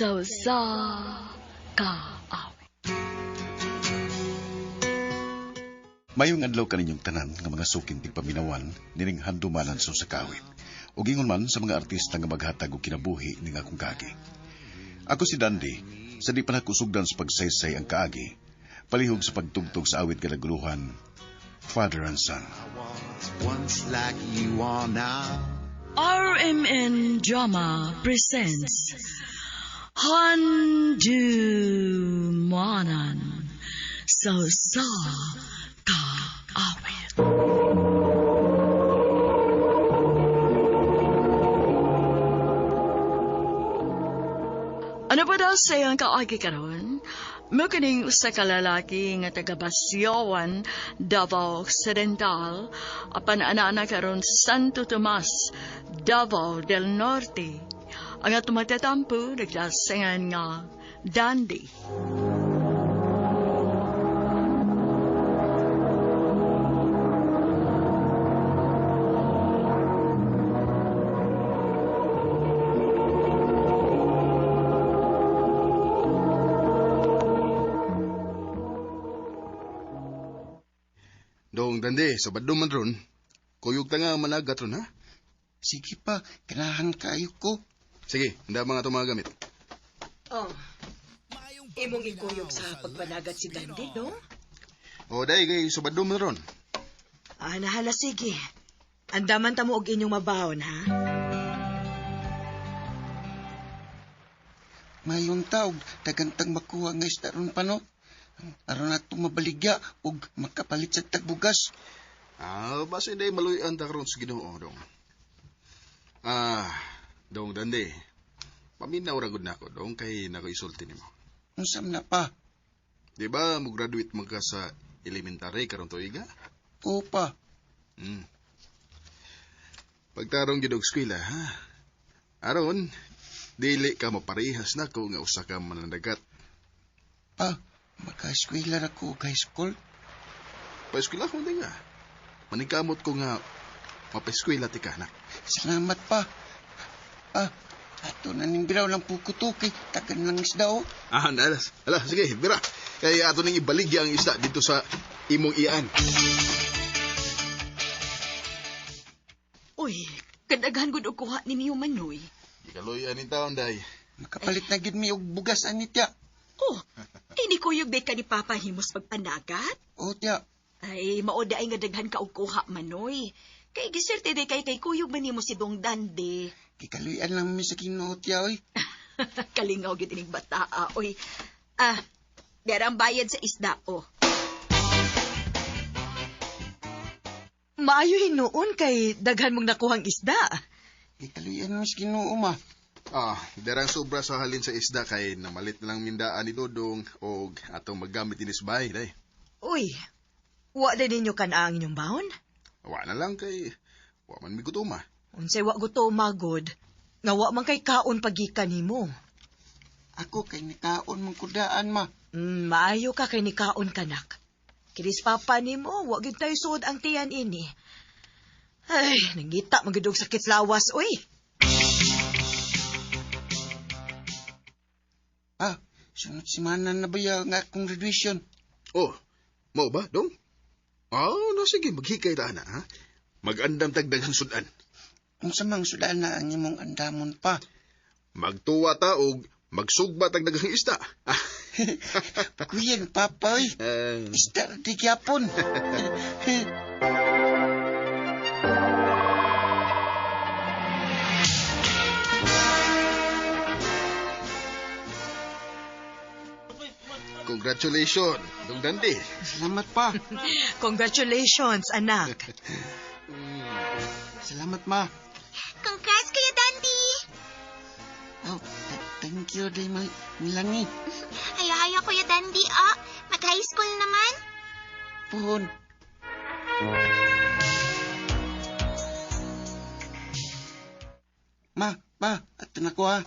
Sa usa ka awit. Mayong adlaw kaninyong tanan nga mga suking tigpaminawan nining handumanan sa usa ka awit. Ug ingon man sa mga artista nga maghatag og kinabuhi ning akong kaagi. Ako si Dandy, sa di pa nakusugdan sa pagsaysay ang kaagi, palihog sa pagtugtog sa awit kadaguluhan, Father and Son. Once like you are now. RMN Drama presents Handumanan sa usa ka awit. Ano ba daw sa iyang kaagi karon? Mukining usa ka lalaki nga taga Basyawan, Davao Occidental, apan ana-ana karon Santo Tomas, Davao del Norte. Ang atong magtatampo naglasingan nga Dandy. Dong Dande, sa badong man ron, kuyog ta nga managat ron, ha? Sige pa, ganahan kayo ko. Sige, handa mga itong mga gamit. Oh, imong ikuyog sa pagpanagat si Dandy, no? O, day, kay sa badong man ron. Ah, nahala, sige. Andaman ta mo og inyong mabahon, ha? Mayong taog, dagantang makuha nga isda ron pa, no? Aron natong mabaligya og makapalit sa tagbugas. Ah, basta day maluyan ta karon sa Ginoo, dong. Ah, dong Dande, paminaw ra gud nako, dong, kay nako isulti nimo. Unsa man na pa? Di ba mo graduate man ka sa elementary karon tuiga? Oo pa. Pagtarong gid og eskwela, ha? Aron, dili ka maparehas nako nga usa ka manandagat. Pa, maka-eskwela ra ko og high school. Pa-eskwela ko nga. Maningkamot ko nga mapa-eskwela ti ka, anak. Salamat pa. Ah, ato na ning biraw lang puko to kay tagan lang isda oh. Ah, nalas. Ala, sige, bira. Kay ato ning ibaligya ang isda dito sa imong iyan. Uy, kadaghan gud og kuha ninyo manoy. Gikaloy ani taon day. Makapalit na gyud mi og bugas ani tiya. Oh, ini kuyog day ka ni Papa himos pagpanagat? Oh, tiya. Ay, mao day nga daghan ka og kuha manoy. Kay giserte day kay kuyog man nimo si Dong Dande. Gikaluyan lang mi sa Ginoo tiya oy. Kalingaw gyud ining bataa oy. Ah, dera ang bayad sa isda oh. Maayo hinuon kay daghan mong nakuhang isda. Gikaluyan mi sa Ginoo ma. Ah, derang sobra sa halin sa isda kay namalit na lang mindaan ni Dodong og atong maggamit dinis bahay day. Uy, wa din ninyo kan-a ang inyong baon? Wa na lang kay wa man mi gutoma. Unsay wa gutom magod, nga wa man kay kaon pagikan nimo. Ako kay nikaon man kudaan ma. Maayo ka kay nikaon kanak. Kiris papa nimo, wa gyud tayo suod ang tiyan ini. Ay, nangita man gyud og sakit lawas oy. Ah, sunod semana na ba ya nga akong graduation? Oh, mao ba, dong? Ah, no, sige, maghikay ta na, ha? Mag-andam tagdaghang sudan. Unsa mang sudan na ang imong andamon pa? Magtuwa ta og magsugba tag daghang isda. Kuyen, papa, oy. Isda ra di gyapon. Congratulations, Dong Dande. Salamat pa. Congratulations, anak. Salamat, ma. Congrats, Kuya Dandy! Oh, thank you, day, Melanie. Hayo-hayo, Kuya Dandy, oh. Mag-high school naman. Puhon. Ma, pa, ato na ko, ha.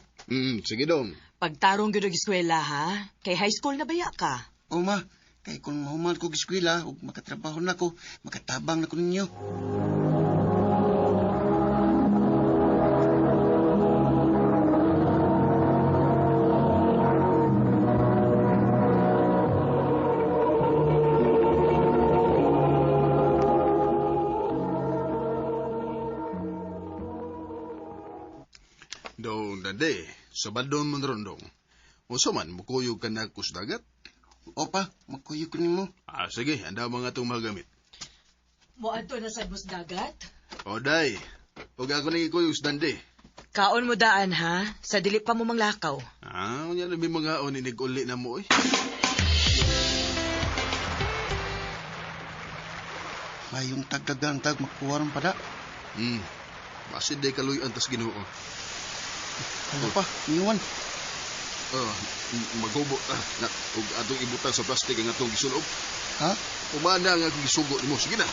Sige, Dong. Pagtarong gyud og eskwela, ha? Kay high school na baya ka? O, ma, kay kung mahuman ko eskwela ug makatrabaho na ko, makatabang na ko ninyo. Dong, Dande, sabadon man ron, dong. Unsa man, mukuyog ka na kus dagat? Opa, magkuyog ko nimo. Ah, sige, anda mga itong magamit. Moadto na sad mo sa dagat? O, day, huwag ako nang ikuyog sa Dande. Kaon mo daan ha, sa dili pa mo manglakaw. Ah, unya na may mga oninig uli na mo, eh. Mayong tagdagantag makuha ron pada. Basin day kaluyan tas Ginoo. Ano pa, niwan. Maghubo na, ug atong ibutang sa plastic ang atong gisulob. Ha? Umana nga akong gisugo nimo. Sige na.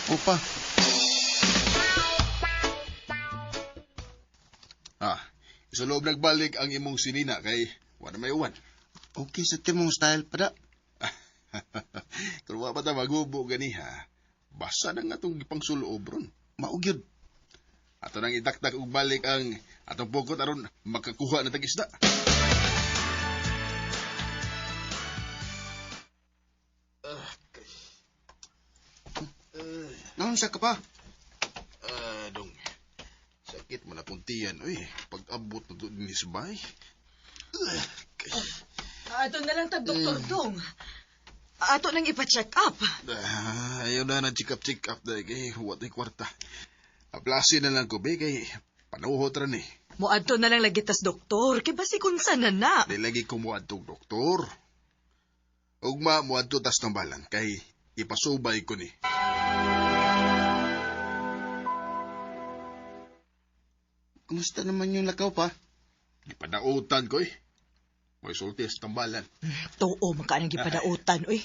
Opa. Ah, isulob nagbalik ang imong sinina kay wala may uwan. Okay sa timong style pada. Kung wa pa ta maghubo ganiha, basa na nga atong gipangsulob ron. Maugyod. Ato nang idakdak og balik ang atong pukot aron makakuha na tag isda. Naunsa ka pa? Dong. Sakit man akong tiyan, oy. Pag-abot na to dinhi sa bahay. Ato na lang tag Doktor Dong. Ato nang ipa-check up. Ayaw na na check up check up dahil kay wa tay kwarta. Aplasi na lang ko be kay panuhot ra ni. Moadto na lang lagi tas doktor kay basi kung sana na. Di lagi ko moadto doktor. Ugma moadto tas tambalan kay ipasubay ko ni. Kumusta naman yung lakaw pa? Gipadautan ko eh. May sulti sa tambalan. Tuo man ka nang gipadautan oy.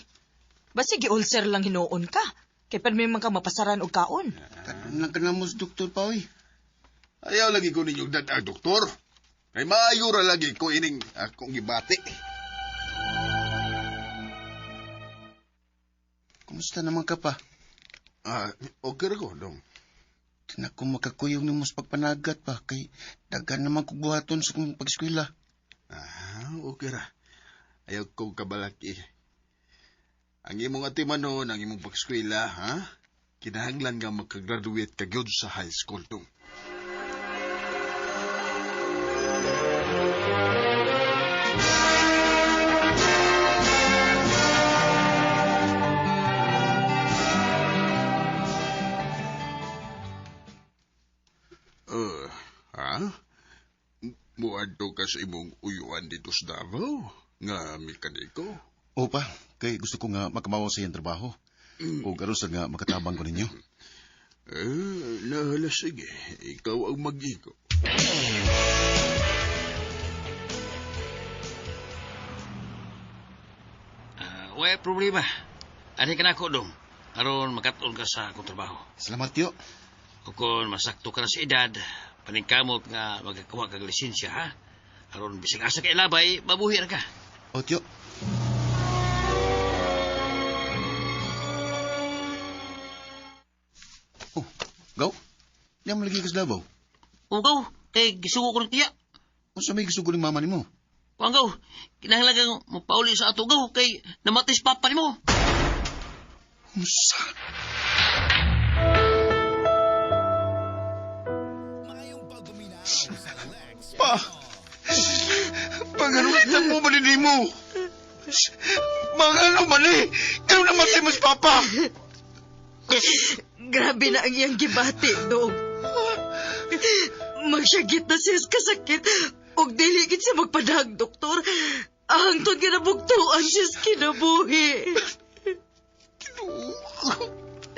Basi gi-ulcer lang hinuon ka. Kay permi man ka mapasaran og kaon. Karon lang ka na mo sa doktor pa, oy. Ayaw lagi ko ninyong dadag, doktor. Kay maayo ra lagi ko ining akong gibati. Kumusta naman ka pa? Okay ra ko, dong. Di na ko makakuyog nimo sa pagpanagat pa kay daghan naman kog buhaton sa kong pag-eskwela. Ah, okay ra. Ayaw kong kabalaki. Ang imong atimanon, ang imong pag-eskwela, ha? Kinahanglan nga makagraduate ka gyud sa high school, dong. Ha? Muadto ka sa imong uyuan dito sa Davao, nga mekaniko? Opa, kay gusto ko nga makamawa sa iyang trabaho. O karon sad nga makatabang ko ninyo. Nahala, sige. Ikaw ang mag-igo. Way problema. Ani ka na ako, dong. Aron makatun ka sa akong trabaho. Salamat, tiyo. O kung masakto ka na sa edad, paningkamot nga magkakuha kag lisensya, ha? Aron bisag asa ka ilabay, mabuhi ra ka. O, tiyo. Oh, gaw? Di mo lagi ka sa Davao. O, gaw, kay gisugo ko ng tiya. Unsa may gisugo ni mama nimo? Kuan, gaw, kinahanglan kang mapauli sa ato, gaw, kay namatay si papa nimo. Unsa? Pa! Panganulitan mo man ni mo! Mga ano man eh! Kano namatay mo si Papa? Grabe na ang iyang gibati, dong. Magsyagit na siya sa kasakit. Og dili gid siya magpadag, doktor. Hangtod nga nabugtuan siya sa kinabuhi.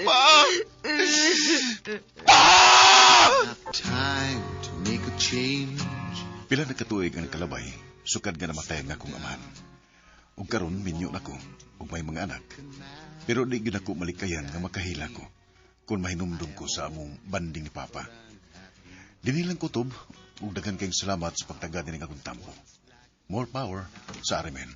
Pa! Time to make a change. Pila na katuig ang nakalabay, sukad nga namatay ang akong amahan. Ug karon minyo nako ug may mga anak. Pero di gyud ako malikayan nga makahila ko kung mahinumdum ko sa among banding ni Papa. Dinhi lang kutob ug daghan kayong salamat sa pagtaga nining akong tampo. More power sa Arimen.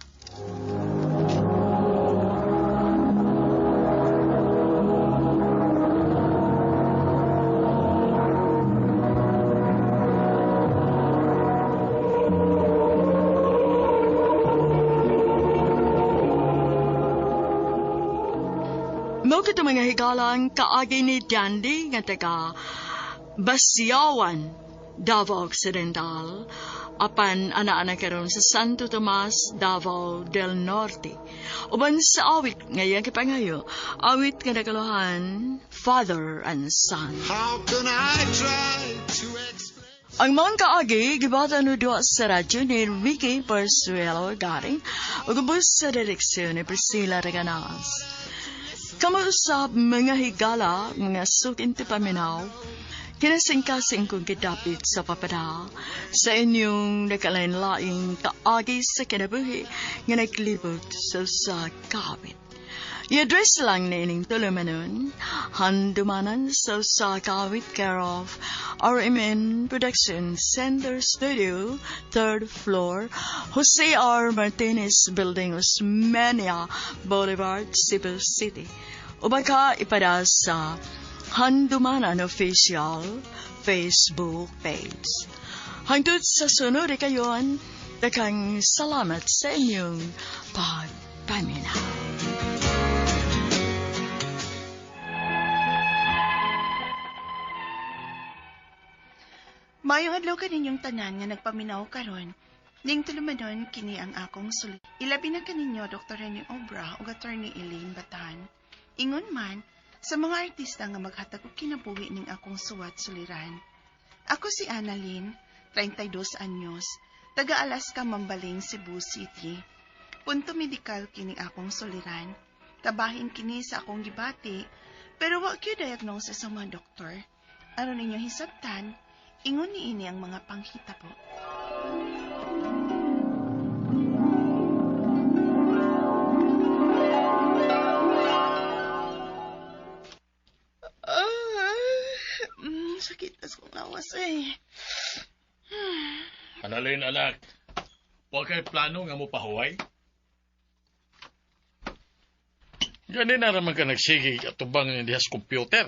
Mao kito mga higalang kaagi ni Dandy nga taga Basiawan, Davao Occidental, apan ana-ana karon sa Santo Tomas, Davao del Norte. Uban sa awit nga iyang gipangayo, awit nga nagaluhan, Father and Son. How can I try to explain? Ang mga kaagi, gibata no duwa sa radyo ni Ricky Persuelo Garing, ug ubos sa direksyon ni Priscilla Reganas. Kamo usab mga higala, mga sukin ti paminaw, kinasingkasing kong gidapit sa papada sa inyong nakalain-laing kaagi sa kinabuhi nga naglibot sa usa ka awit. I-address lang ni ining tulumanon, Handumanan sa usa ka awit, care of RMN Production Center Studio, third floor, Jose R. Martinez Building, Osmeña Boulevard, Cebu City. O baka ipada sa Handumanan Official Facebook page. Hangtod sa sunod kayon, daghang salamat sa inyong pagpaminaw. Maayong adlaw kaninyong tanan nga nagpaminaw karon. Ning tulumanon kini ang akong sulit. Ilabi na kaninyo Dr. Rene Obra ug Attorney Elaine Batan. Ingon man sa mga artista nga maghatag og kinabuhi ning akong suwat suliran. Ako si Annalyn, 32 anyos, taga Alaska, Mambaling, Cebu City. Punto medikal kini akong suliran. Kabahin kini sa akong gibati, pero wa gyud diagnosis sa mga doktor. Aron ninyo hisabtan, ingon niini ang mga panghitabo. Sakit na sa kong lawas eh. Analin, anak. Wa kay plano nga mo pahuway? Gani na raman ka nagsige atubang ni diha sa computer.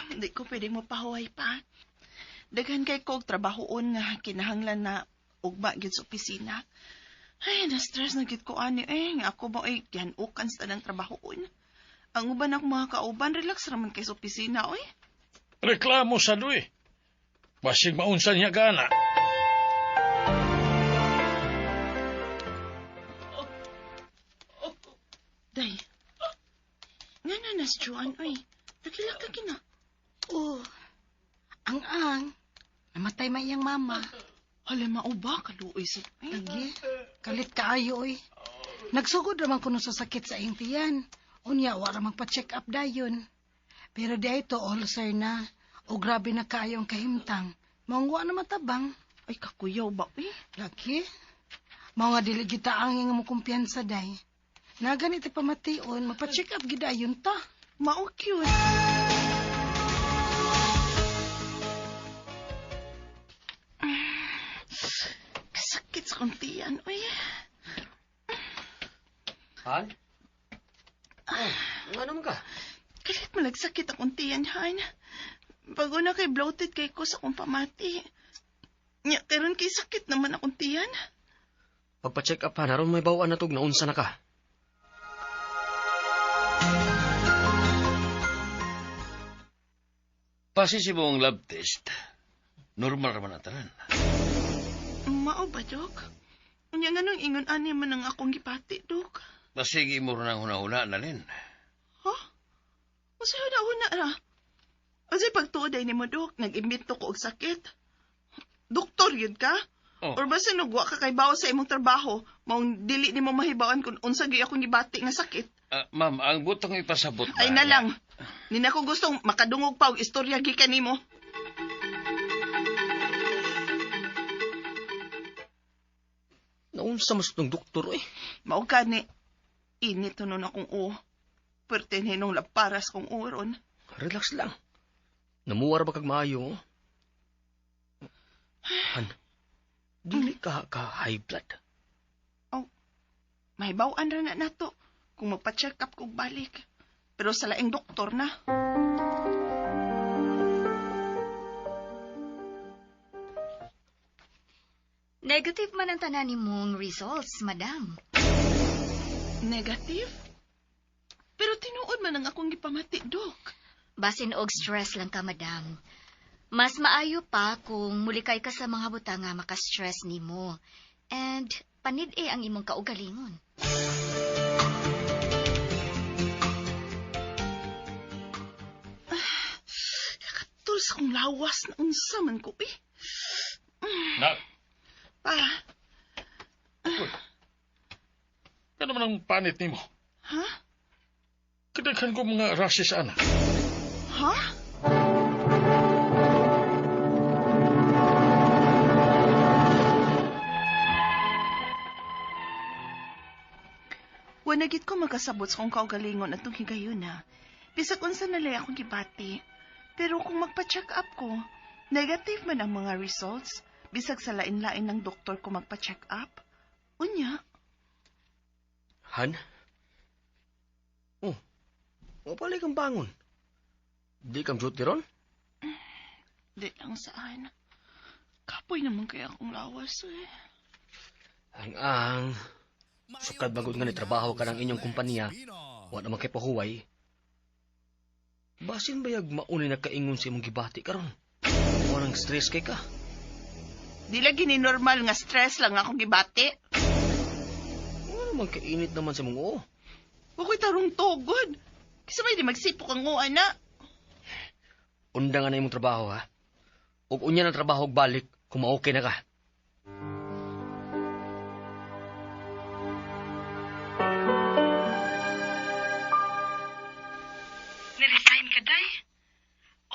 Hindi ko pwede mo pahuway pa. Daghan kay kog trabahoon nga kinahanglan na ugma gyud sa opisina. Ay, na-stress na gyud ko ani eh. Nga ako ba ay gihanukan sa tanang trabahoon. Ang uban akong mga kauban, relax raman kay sa opisina, oy. Reklamo sa duwi. Basig maunsa niya gana. Day. Nga na nas Joanne, oy. Nagilak ka kina. Oh, ang. Namatay man iyang mama. Hala, mao ba? Kaluoy sa... Ay, Lagi, kalit kaayo oy. Nagsugod raman kuno sa sakit sa iyang tiyan. Unya, wa ra magpa-check up dayon. Pero di ito ulcer na. O grabe na kaayo ang kahimtang. Maong wa na matabang. Ay, kakuyaw ba, oy? Lagi. Mao nga dili gyud ta ang nga mo kumpiyansa day. Na ganit pamation, mapa-check up gid ayon ta. Mao cute. Kasakit sa kong tiyan, oy. Han? Oh, ano man ka? Kalit mo nagsakit akong tiyan, Han. Bago na kay bloated kay ko sa akong pamati. Nya, karon kay sakit naman akong tiyan. Pagpa-check up han, aron may bawaan na tog naunsa na ka. Pasi si mong lab test. Normal raman ang tanan. Mao ba, Dok? Unya nga nung ingon ani man ang akong gipati, Dok. Basig imo nang huna-huna na rin. Ha? Unsay huna-huna ra? Unsay pagtuod ay nimo, Dok? Nag-imbento ko og sakit. Doktor yun ka? Oh. Or basta nugwa ka kay bawo sa imong trabaho, maong dili nimo mahibawan kung unsa gyud akong gibati nga sakit. Ma'am, ang butong ipasabot na... Ay na lang. Ni na ko gustong makadungog pa og istorya gikan nimo. Naunsa mas tong doktor eh. Mao gani init nun akong uo. Perte hinong laparas kong uron. Relax lang. Namuwar ba kag maayo? Han, dili ka ka high blood. Oh, mahibaw-an ra na nato kung magpa-check up kog balik. Pero sa laing doktor na. Negative man ang tanan nimong results, madam. Negative? Pero tinuod man ang akong gipamati, Dok. Basin og stress lang ka, madam. Mas maayo pa kung mulikay ka sa mga butang nga maka-stress nimo. And panid-e ang imong kaugalingon. Katul sa kong lawas na unsa man ko eh. Na, Pa, ano man ang panit nimo? Ha? Kadaghan ko mga rashes, ana. Ha? Wanagit ko makasabot sa kong kaugalingon atong higayon na. Bisag unsa na lay akong gibati. Pero kung magpa-check up ko, negative man ang mga results. Bisag sa lain-lain ng doktor ko magpa-check up. Unya, Han? Oh, mapalay kang bangon. Di kang duty ron? Di lang saan. Kapoy naman kaya akong lawas eh. Ang. Sukad bagod nga ni trabaho ka ng inyong kumpanya, wa naman kay pahuway. Basin bayag mauni na kaingon sa imong gibati karon. Wa nang stress kay ka. Di lagi ni normal nga stress lang akong gibati. Wa naman kainit naman sa imong oo. Wa ko'y tarong tugod. Kasi may di magsipok ang uan na. Unda nga na imong trabaho ha. Ug unya ng trabaho og balik kung ma-okay na ka. Niresign ka, day?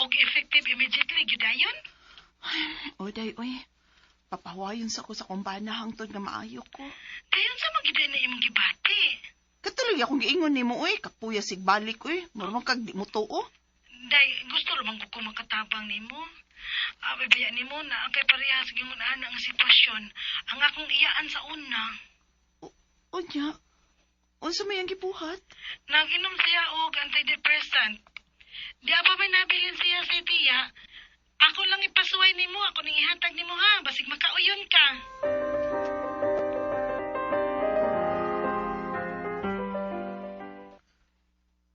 Og effective immediately, gyud? O, day, oy. Papawayon sa ko sa kumbana hangtod nga maayo ko. Dayon sa magiday na imong gibati. Katuloy akong giingon nimo, oy. Kapuya sig balik, oy. Murmang kag di mo tuo. Day, gusto ra man ko makatabang nimo. Abay baya nimo na ang kay parehas gingon ana ang sitwasyon. Ang akong iyaan sa una. Unya, unsa may ang gibuhat? Nag-inom siya og antidepressant. Di pa may nabilin siya sa tiya. Ako lang ipasuway nimo, ako ning ihatag nimo ha, basig makauyon ka.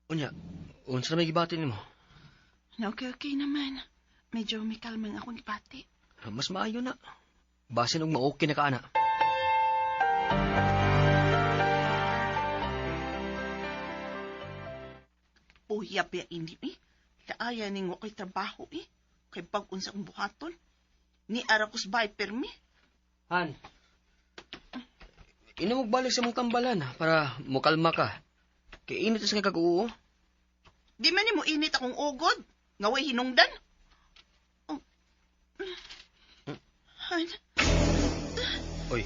Unya, unsa na may gibati nimo? Na okay, okay naman. Medyo may kalmang akong gibati. Mas maayo na. Basin og ma-okay na ka ana. Puya pa ini eh. Kaaya ning wa ko'y trabaho eh. Kay bag-on sa akong buhaton. Ni ara ko sa bahay permi. Han. Ina mo balik sa mong tambalan para mokalma ka. Kay init sa kag-uo. Di man nimo init akong ugod. Nga way hinungdan. Oh. Han, Oy.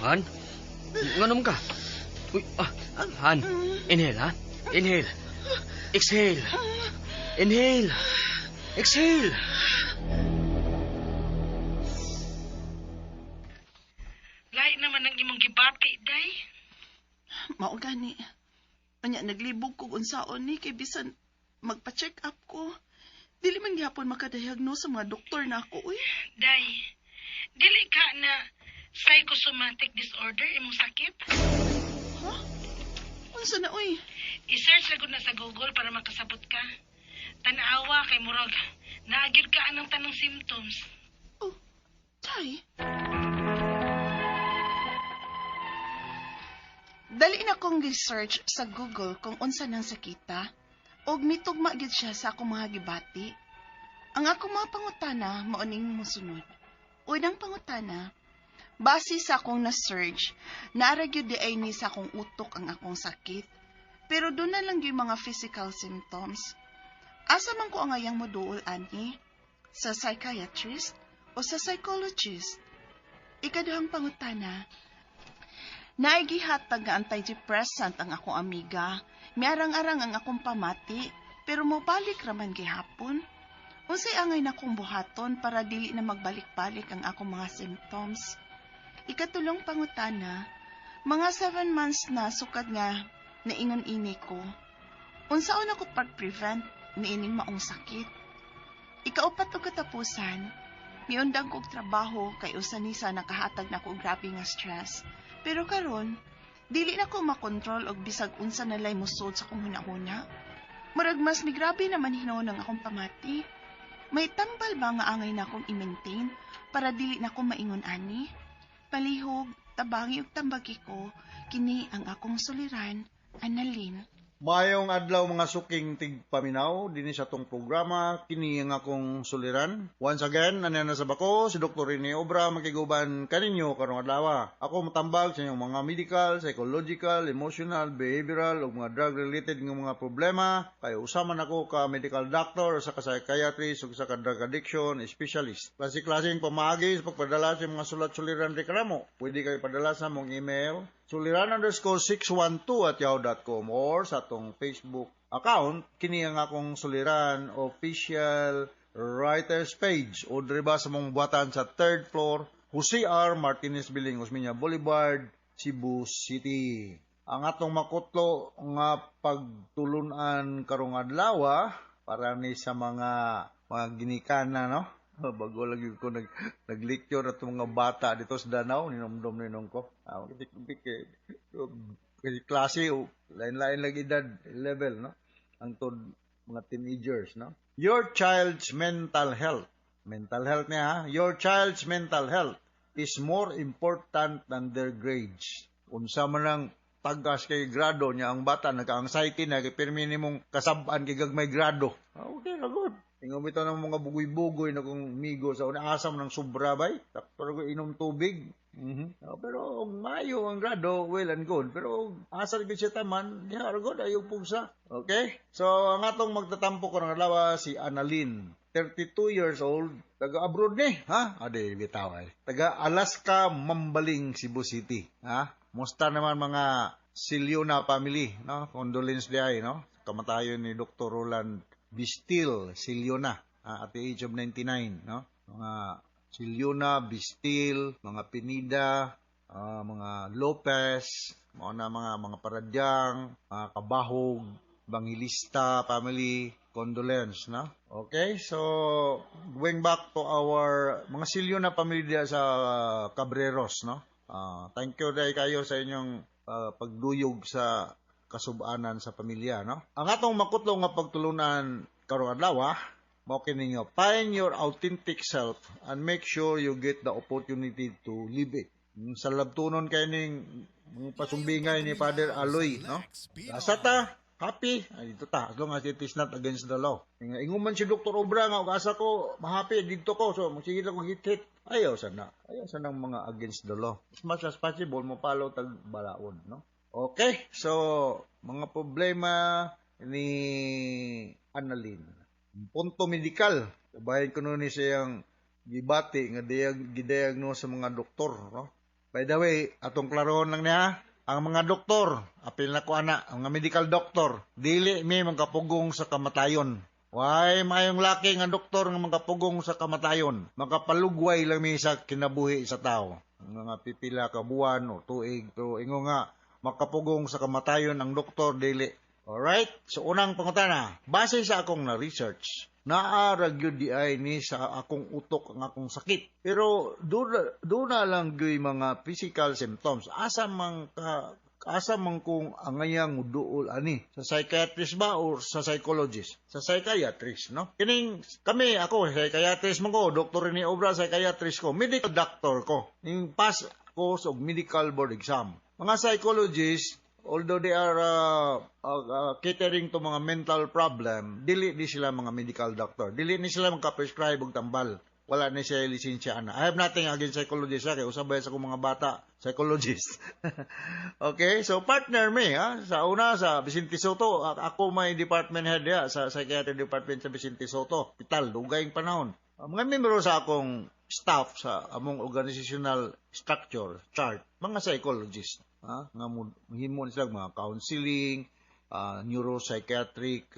Han? Nganom ka? Uy, Han. Inhale, ha? Inhale. Exhale. Inhale. Exhale. Lahi naman ang imong gibati, day. Mao gani. Unya naglibog kog unsaon ni kay bisan magpa-check up ko. Dili man gihapon makadiagnose sa mga doktor na ako uy. Day, dili ka na psychosomatic disorder imong sakit? Ha? Unsa na uy? I-search na gud na sa Google para makasabot ka. Tanawa kay murag naagid ka anang tanang symptoms. Oh, tay. Dali na kong gi-search sa Google kung unsa nang sakita og mitugma gid siya sa akong mga gibati. Ang akong mga pangutana mao ning mosunod. Unang pangutana, base sa akong na-search, naara gyud di ay ni sa akong utok ang akong sakit. Pero doon na lang yung mga physical symptoms. Asa man ko ang ayang moduol ani? Sa psychiatrist o sa psychologist? Ikaduhang pangutana, naigihatag nga antidepressant ang akong amiga. Miarang-arang ang akong pamati, pero mobalik raman gihapon. Unsay angay na kong buhaton para dili na magbalik-balik ang akong mga symptoms. Ikatulong pangutana, mga 7 months na sukad nga naingon ini ko. Unsaon ako pag-prevent niining maong sakit? Ikaupat og katapusan, miundang kog trabaho kay usa ni sa nakahatag na ko og grabe nga stress. Pero karon, dili na ko makontrol og bisag unsa nalay mosud sa akong hunahuna. Murag mas migrabe naman hinuon ang akong pamati. May tambal ba nga angay na akong i-maintain para dili na ko maingon ani? Palihog, tabangi ug tambagi ko, kini ang akong suliran, Annalyn. Mayong adlaw, mga suking tigpaminaw, dinhi sa atong programa, kini ang akong suliran. Once again, naniya na sa bako, si Dr. Rene Obra, makiguban kaninyo karong adlaw. Ako matambag sa inyong mga medical, psychological, emotional, behavioral, ug mga drug-related nga mga problema. Kay usa man ako ka medical doctor, usa ka psychiatrist, ug usa ka drug addiction specialist. Klase-klaseng pamaagi sa pagpadala sa mga sulat-suliran reklamo. Pwede kayo padala sa among email, suliran_612@yahoo.com, or sa atong Facebook account, kini ang akong suliran official writers page, o diri ba sa mong buhatan sa third floor, Jose R. Martinez Building, Osmeña Boulevard, Cebu City. Ang atong makutlo nga pagtulunan karong adlaw para ni sa mga ginikana, no? Bago lagi ko nag-lecture at mga bata dito sa Danao, ninomdom ninong ko. Ah, kasi klase, oh, lain-lain lagi edad level, no? Ang tod mga teenagers, no? Your child's mental health. Mental health niya, ha? Your child's mental health is more important than their grades. Unsa man ang tagas kay grado niya, ang bata nagka-anxiety na kay pirmi nimong kasab-an kay gagmay grado. Ah, okay na good. Ingon bitaw ng mga bugoy-bugoy na kung migo sa una asam ng sobra bay. Pero kung inom tubig. Pero og maayo ang grado, well and good. Pero og asa gyud siya taman, diha ra good ayo pugsa. Okay? So ang atong magtatampo karong adlaw si Annalyn, 32 years old, taga abroad ni, ha? Ade bitaw ay. Taga Alaska, Mambaling, Cebu City, ha? Musta naman mga Siliona family, no? Condolence di ay, no? Kamatayon ni Dr. Roland Bistil Siliona at the age of 99, no? Mga Siliona, Bistil, mga Pinida, mga Lopez, mga na mga Paradyang, mga Kabahog, Bangilista family, condolence, no? Okay, so going back to our mga Siliona family diya sa Cabreros, no? Thank you dahil kayo sa inyong pagduyog sa kasubanan sa pamilya, no? Ang atong makutlo nga pagtulunan karong adlaw, mao kini nga find your authentic self and make sure you get the opportunity to live it. Sa labtunon kay ning mga pasumbingay ni Father Aloy, no? Asa ta happy, ay dito ta, as long as it is not against the law. Nga ingon man si Dr. Obra nga og asa ko mahappy didto ko, so sige lang ko hit hit. Ayaw sana. Ayaw sana ng mga against the law. As much as possible mo follow tag balaod, no? Okay, so mga problema ni Annalyn. Punto medikal, bahin ko ni siyang gibati nga gidiagnose sa mga doktor, no? By the way, atong klarohon lang niya, ang mga doktor, apil na ko ana, ang mga medical doctor, dili mi magkapugong sa kamatayon. Way mayong laki nga doktor nga makapugong sa kamatayon. Makapalugway lang mi sa kinabuhi sa tao. Mga pipila ka buwan o tuig, pero ingo nga makapugong sa kamatayon ang doktor, dili. Alright? So unang pangutana, base sa akong na research, naa ra gyud di ay ni sa akong utok ang akong sakit. Pero do na lang gyud mga physical symptoms. Asa man kung angayang muduol ani? Sa psychiatrist ba or sa psychologist? Sa psychiatrist, no? Kining kami, ako, psychiatrist man ko, Dr. Rene Obra, psychiatrist ko, medical doctor ko. Ning pass ko og medical board exam. Mga psychologists, although they are catering to mga mental problem, dili di sila mga medical doctor. Dili ni sila maka-prescribe og tambal. Wala ni siya lisensya ana. I have nothing against psychologists ha, kay usabay sa akong mga bata, psychologist. Okay, so partner me ha, sa una sa Vicente Sotto, ako may department head ya sa psychiatry department sa Vicente Sotto, hospital, dugayng panahon. Ang mga membro sa akong staff sa among organizational structure chart, mga psychologist, ha, nga mo himo sila mga counseling, neuropsychiatric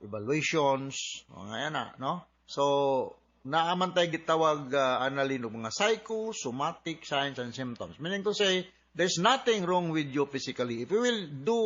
evaluations, mga yan na, no? So, naaman tayo gitawag Annalyn og mga psychosomatic signs and symptoms. Meaning to say, there's nothing wrong with you physically. If you will do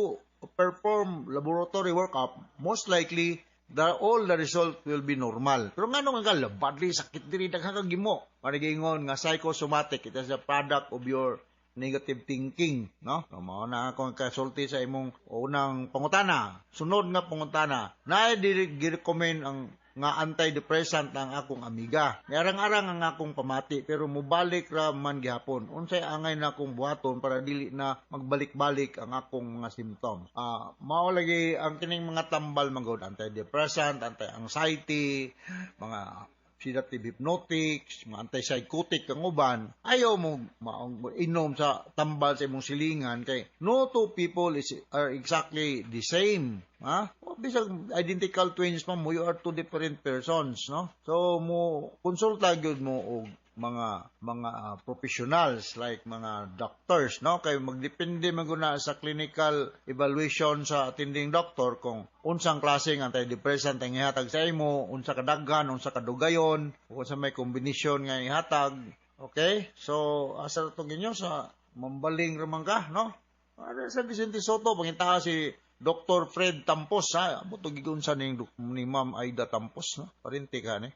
perform laboratory workup, most likely all the result will be normal. Pero ngano nga badly sakit diri, daghan kag gimo. Panigingon nga psychosomatic, it is a product of your negative thinking, no? So, mao na akong kasulti sa imong unang pangutana. Sunod nga pangutana, naay diri gi-recommend ang nga antidepressant ang akong amiga. Niarang-arang ang akong pamati pero mubalik ra man gihapon. Unsay angay na akong buhaton para dili na magbalik-balik ang akong mga symptoms? Mao lagi ang kining mga tambal man gud, antidepressant, anti-anxiety, mga sedative hypnotics, mga antipsychotic kang uban, ayaw mo maong inom sa tambal sa imong silingan kay no two people are exactly the same. Ha? O, bisag identical twins pa mo, you are two different persons, no? So mo konsulta gyud mo og mga professionals like mga doctors, no, kay magdepende man gud na sa clinical evaluation sa attending doctor kung unsang klase ng antidepressant ang ihatag sa imo, unsa kadaghan, unsa kadugayon, ug unsa may kombinasyon nga ihatag. Okay, so asa to ginyo sa Mambaling raman ka, no? Ara sa Vicente Soto, pangitaha si Dr. Fred Tampos, ha. Buto gigunsa ni Ma'am Aida Tampos, no? Parente ka ni.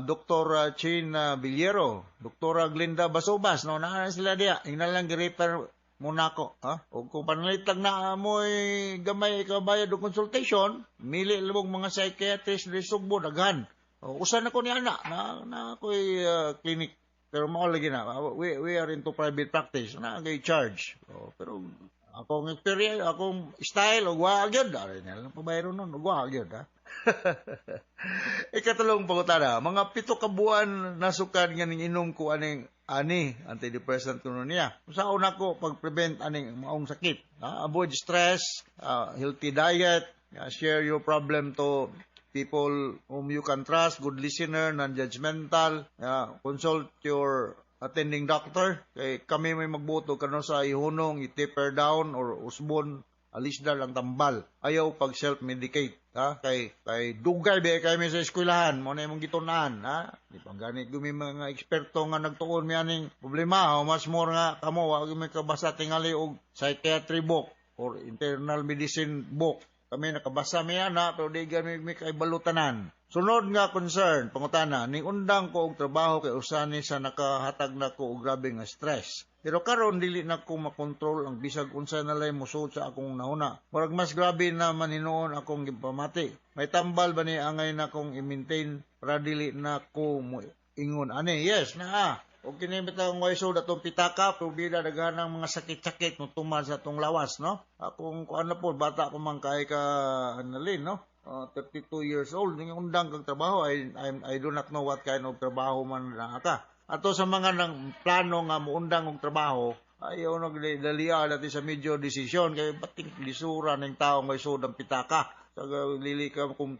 Dr. Chin Villero, Dr. Glinda Basobas, no? Naa sila diya. Ingnan lang gi-refer muna ko, ha? O kung panalitag na mo'y gamay ikabayad og consultation, mili labog mga psychiatrist di Sugbo, daghan. O, usa na ko ni ana, na ako'y clinic. Pero mao lagi na, we are into private practice, na kay charge. O, pero akong experience, akong style, og wa gyud. Ari na lang pabayro nun, og wa gyud, ha. Ikatulong pangutana, mga 7 ka buwan nasukad nga ning inom ko aning ani antidepressant kuno niya. Usaon nako pag-prevent aning maong sakit? Ha? Avoid stress, healthy diet, share your problem to people whom you can trust, good listener, non-judgmental, consult your attending doctor. Kay kami may magbuto kano sa ihunong, i-taper down or usbon, alisdan ang tambal. Ayaw pag self-medicate, ha? Kay dugay ba kay mi sa eskwelahan, mo na imong gitun-an, ha? Di pa gani gumi mga eksperto nga nagtuon mi aning problema, o mas more nga kamo wa gyud mi kabasa tingali og psychiatry book or internal medicine book. Kami nakabasa mi ana pero di gani mi kay balutanan. Sunod nga concern, pangutana, ning undang ko og trabaho kay usa ni sa nakahatag na ko og grabe nga stress. Pero karon dili na ko makontrol ang bisag unsa na lay mosuot sa akong nahuna. Murag mas grabe na man hinuon akong gipamati. May tambal ba ni angay na kong i-maintain para dili na ko mo ingon ani? Yes, naa. Og kini bitaw ang way atong pitaka pero bida daghan ang mga sakit-sakit mo tuman sa atong lawas, no? Akong kuan na po, bata ko man kay ka analin, no? 32 years old ning undang kag trabaho, I do not know what kind of trabaho man na ka. Ato sa mga nang plano nga muundang og trabaho, ayaw nagdalia dati sa medyo desisyon kay bating lisura ning tawo ngay sud ang pitaka. Sa lili ka kung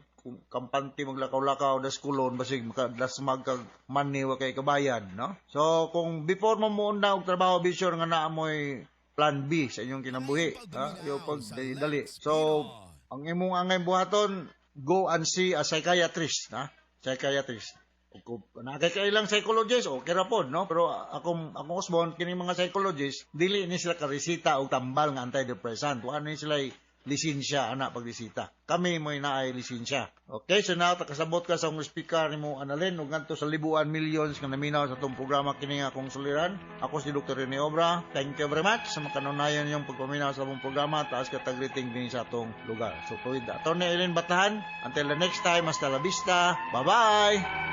kampante maglakaw-lakaw das kulon basig makadasmag kag money wa kay kabayan, no? So kung before mo muundang og trabaho, be sure nga naa moy plan B sa inyong kinabuhi, ha? Ayaw pag dali. So ang imong angay buhaton, go and see a psychiatrist, ha? Psychiatrist. Kung nakakailang psychologist, okay ra pod, no? Pero akong usbon, kini mga psychologist, dili ni sila karesita og tambal nga antidepressant. Wa ni sila lisensya ana pagresita. Kami mo'y naay lisensya. Okay, so now takasabot ka sa akong speaker nimo Analin ug ngadto sa libuan millions nga naminaw sa atong programa kini nga akong suliran. Ako si Dr. Rene Obra. Thank you very much sa makanunayan niyong pagpaminaw sa among programa. Taas ka tag-greeting din sa atong lugar. So, with Attorney Eileen Batahan, until the next time, hasta la vista. Bye-bye!